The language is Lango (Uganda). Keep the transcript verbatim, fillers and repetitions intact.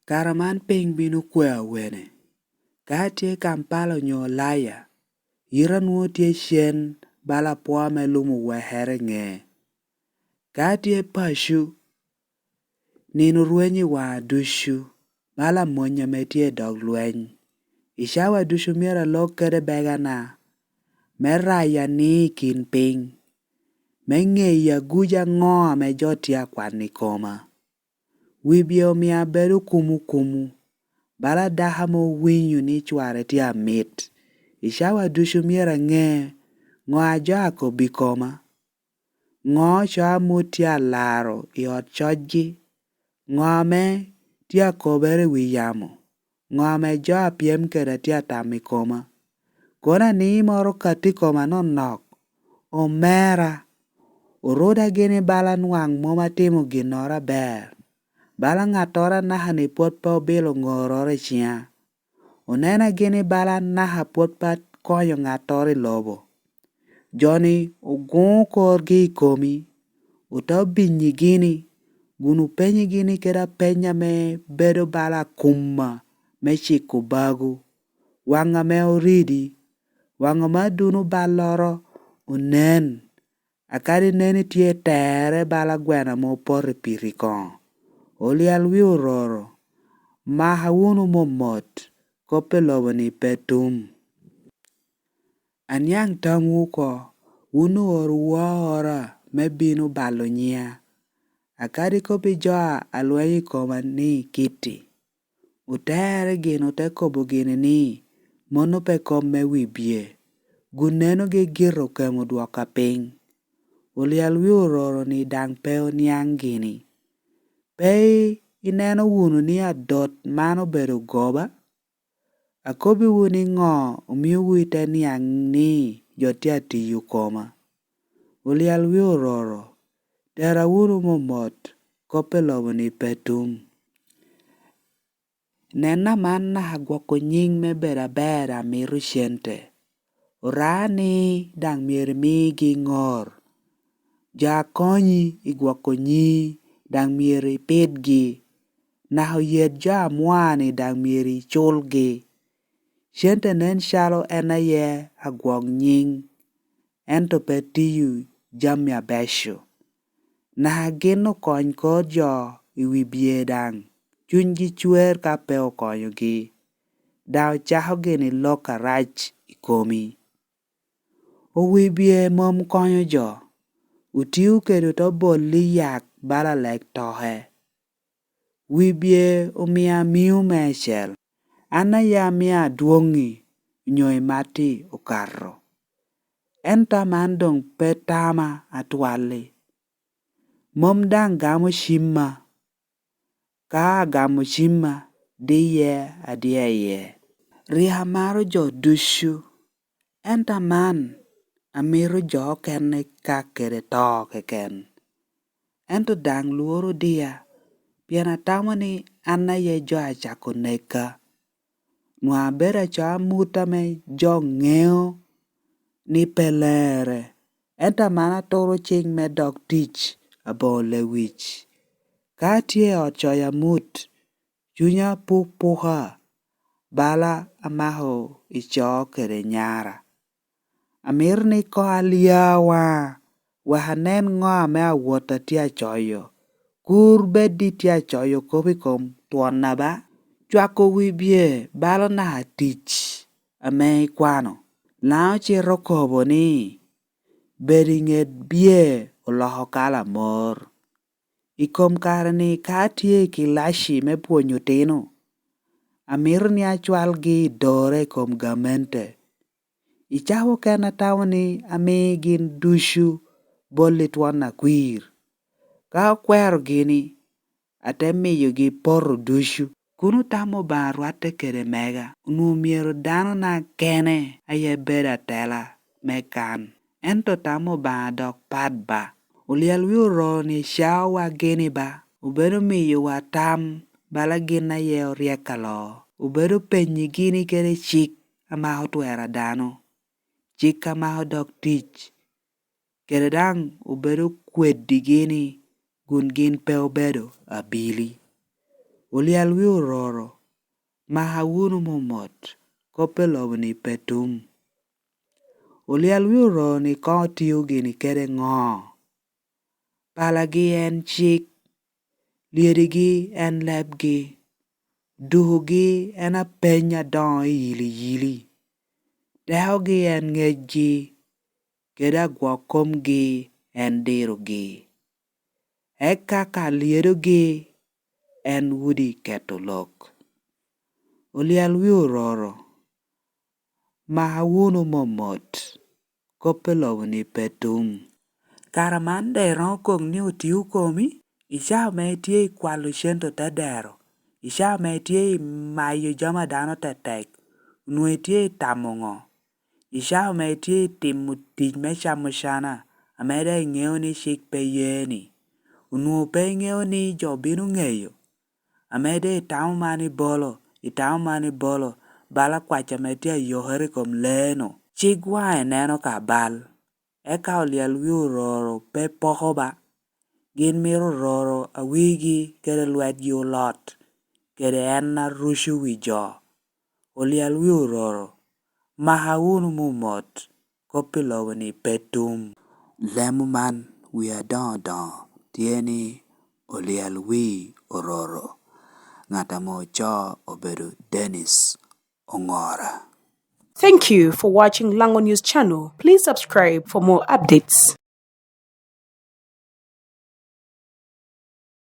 Kara man piny bino kwe awene? Ka atye Kampala onyo Olaya, yita nwoŋo tye cen bala apwo ame lum owekere i ŋee. Ka atye paco, nino rweny i waŋa ducu, bala amony ame tye i dog lweny. I cawa ducu myero alok kede begana, me raya ni i kin piny, me ŋeyo aguc aŋo ame jo tye akwano i koma. Wi bye omio abedo kumu kumu, bala dako ame owinyo ni cware tye amit. I cawa ducu myero aŋe ŋo a jo akobbi i koma, ŋo ocoo amut tye alaro i ot cocgi, ŋo ame tye akobere i wi yamo, ŋo ame jo a pyem keda tye atamo i koma. Kono anii moro katti i koma anonok, omera, oruda gini bala nwaŋ mom atimo ginnoro aber, bala ŋattoro anaka-ni pwod pe obilo ŋororo i ciŋa. Onena gini bala anaka pwod pe akonyo ŋattoro i lobo. Jo-ni oguŋo korgi i komi, ote binyi gini, kun openyi gini kede apeny ame bedo bala akumma me ciko bagu, waŋ ame oridi, waŋ ame aduno balloro onen, akadi nen itye tere bala gweno ame opoto i pii koŋo. Olyel wi ororo, maka wunu momot, kop i lobo-ni pe tum. Aniaŋ tamwu oko, wun oorowu aora me bino balo nyiŋa. Akadi kop i jo a lweny i koma ni kitti, otere gin ote kobo gini ni, mano pe kop me wi bye, kun neno gigito kemo dwoka piny. Olyel wi ororo-ni daŋ pe oniaŋ gini. Pe ineno wunu ni adot man obedo goba? Akobbiwu ni ŋo omiowu ite niaŋ ni jo tye atiyo koma? Olyel wi ororo, tera wunu momot, kop i lobo-ni pe tum. Nen aman naka gwoko nyiŋ me bedo aber a mito cente. Ora-ni daŋ myero imigi ŋor. Jo a konyi i gwoko nyi daŋ myero ipidgi. Naka oyet jo a mwa-ni daŋ myero iculgi. Cente nen calo en aye agwok nyiŋ, ento pe tiyo jami abeco. Naka gin okony kor jo i wi bye daŋ, cunygi cwer ka pe okonyogi, daŋ ocako gini lok arac i komi. Owi bye mom konyo jo, otio kede ote bolli yak bala lek toke. Wi bye omio amio meicel, an aye amio adwoŋi onyo imatti okato. Ento aman doŋ pe tama atwal-li. Mom daŋ gamo cimma. Ka agamo cimma, diye adiya iye. Rik amaro jo ducu, ento aman amito jo okene ka kede to keken. Ento daŋ lworo dia, pien atamo ni an aye jo a cako neka. Nwaŋ abedo acoo amut ame jo ŋeo ni pe lerre, ento aman aturo cik me dok tic aboŋo lewic. Ka atye i ot coyo amut, cunya pukpuka, bala amako i co kede nyara. Amito ni koŋ alya waŋa, wek anen ŋo ame awot atye acoyo. Kur bed ni tye acoyo kop i kom twonna ba. Cwako wi bye balo naka tic ame ikwano. Laŋo cite okobo ni, bedo i ŋet bye oloko kalo amor. I kom kare-ni ka atye i kilaci me pwonyo otino, amito ni acwalgi i dorre i kom gamente. I cawa okene atamo ni ami gin ducu bolli twon akwir. Ka okwero gini, ate miyogi poto ducu. Kun otamo Obaŋa rwatte kede mega, onwoŋo myero danona kene aye bed atela me kan. Ento tam Obaŋa dok pat ba. Olyel wi oroni caowa gini ba, obedo miyowa tam bala gin aye oryek aloo, obedo penyi gini kede cik amako twero a dano, cik amako dok tic, kede daŋ obedo kweddi gini kun gin pe obedo abili. Olyal wi ororo, maka wunu momot, kop i lobo-ni pe tum. Olyal wi ororo-ni koŋ otio gini kede ŋo? Palagi en cik, lyedigi en lebgi, dukogi en apeny adoŋo i yiliyili, tekogi en ŋecgi, kede agwok komgi en dirogi. Eka ka lyedogi en udi keto lok. Olyal wi ororo, maka wunu momot, kop i lobo-ni pe tum. Kara man daŋ iromo koŋ ni otio komi? I caa ame itye i kwalo cente te dero, i caa ame itye i mayo jami a dano tetek, onwoŋo itye i tamo ŋo? I caa ame itye i timo tic me camo cana, ame daŋ iŋeo ni cik pe ye-ni, onwoŋo pe iŋeo ni jo bino ŋeyo, ame daŋ itamo man ibolo, itamo man ibolo, bala kwac ame tye ayokere i kom lee-nu. Cik waŋe neno ka bal, eka olyal wi ororo pe poko ba. Gin mito ororo a wigi kede lwetgi olot, kede en a ruco wi jo. Olyal wi ororo, maka wunu momot, kop i lobo-ni pe tum. Lemo man wi adoŋo doŋo tye ni olyal wi ororo. Ŋat ame ocoo obedo Dennis Ongora. Thank you for watching Lango News Channel. Please subscribe for more updates.